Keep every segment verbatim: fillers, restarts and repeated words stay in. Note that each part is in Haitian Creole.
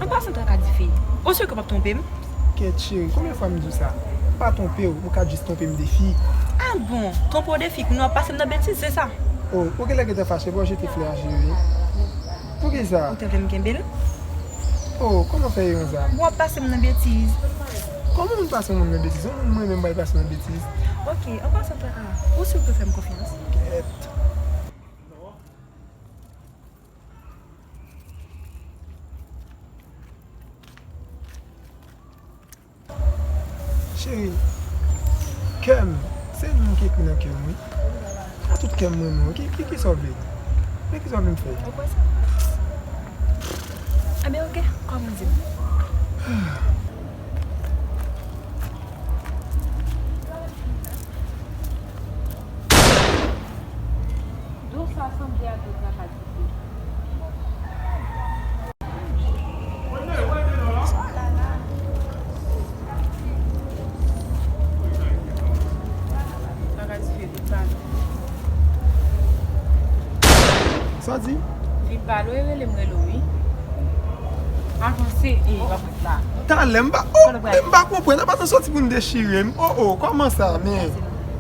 An pasan traka dife. Ou si ke w p ap twonpe m? Kèt cheri, konbyen fwa m di w sa? M pa twonpe w, ou ka jis twonpe m de fi. Ah bon, twonpe w de fi, kounye a w ap pase m nan betiz, se sa? Oh, ou genlè gentan fache, bon, jete flè a, cheri. Poukisa? Ou te vle m kenbe l? Oh, kòman fè e konsa? Bon, w ap pase m nan betiz. Kòman moun pase yon moun nan betiz? Yon moun mwen menm bay pase nan betiz. Ok, an pasan traka, ou si w pè fè m konfyans? Kèt. Cheri, kè m, se nou ki ekri nan kè m, wi. A tout kè m, mwen, mwen, ki, ki, ki sa w vle? Men ki sa w vle m fè? Ou kwè sa? Enben, ok, kòman di m? Dlo sa sanble ak dlo traka dife. Traka dife, vin pale. Sa w di? Vin pale, w rele m rele w, wi. Avanse, e, w ap ret la. Talè, m pa, oh, m pa konprann, apa sa soti pou n dechire m. Oh, oh, kòman sa, men?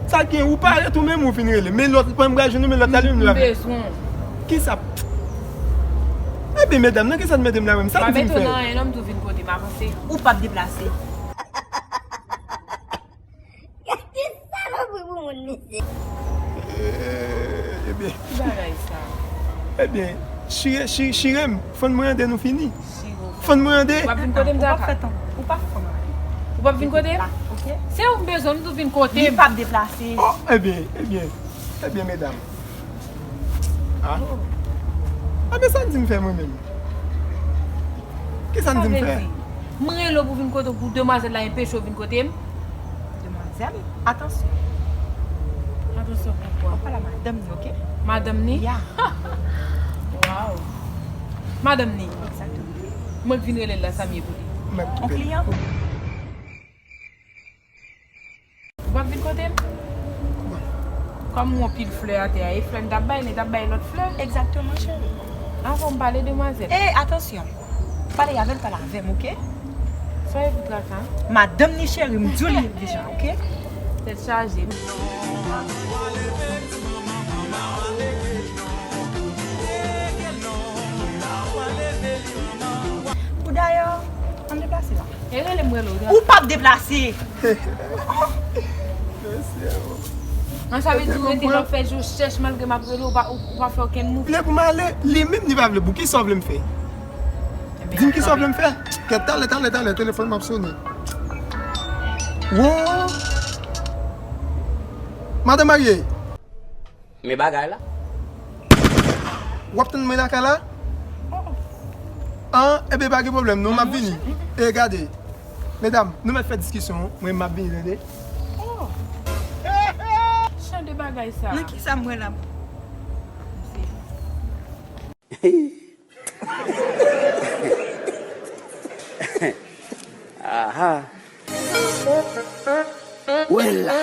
Sa gen, ou parèt ou menm ou vin rele. Men lòt, pran m bra jounou, men lòt la li menm li pa fè. M bezwen w. Kisa? Ebyen, medam, nan kisa n mete m la menm? Sa m di m fè? M pa mete w nan anyen, non, m di w vin kote m, avanse. Ou p ap deplase. Gade salopri pou moun, mesye. Eh, ebyen. Ki bagay sa? Ebyen, chire, chire, chire m. Fann mwen ande nou fini. Chire w. Fann mwen ande. W ap vin kote m, Zaka? Ou p ap fè tan. Ou p ap fann mwen. Ou p ap vin kote m? La, ok? Se ou m bezwen, m di w vin kote m. Li p ap deplase. Oh, ebyen, ebyen. Ebyen, medam. Ah. Oh. Ebyen, sa n di m fè mwen menm? Kisa n di m fè? Sa vle di, mwen rele w pou vin kote w, pou demwazèl la enpeche w vin kote m? Demwazèl, atansyon. Atansyon pou kwa? W ap pale a madanm ni, ok? Madanm ni? Ya. Waw. Madanm ni? Egzakteman. Mwen k vin rele l la, sa m ye pou li? Yon kliyan. Ou p ap vin kote m? Kòm ou wè yon pil flè atè a, e flè m t ap bay, men t ap bay lòt flè. Egzakteman, cheri. Anvan m pale, demwazèl. E, atansyon. Pale avè l, pale avè m, ok? Soyez pou traka. Madanm ni cheri, m di w li deja, ok? Tèt chaje. Pou dayè, ann deplase la. E rele m rele w. Ou p ap deplase. Mesye, oh. An sa vle di ou rete la w ap fè je w chèch malgre m ap rele w, ou pa, ou pa fè okenn mouv. Vle pou m ale, li menm li pa vle. Pou kisa w vle m fè? Di m kisa w vle m fè. Kèt, talè, talè, talè, telefòn m ap sonnen. Wo! Madan marye. Men bagay la. W ap tann mwen lakay la? An, ebyen pa gen pwoblèm non, m ap vini. E gade, medam, nou mèt fè diskisyon, mwen m ap vini, tande. Oh! Jan de bagay sa. Nan kisa m wè la? Aha. Wè la.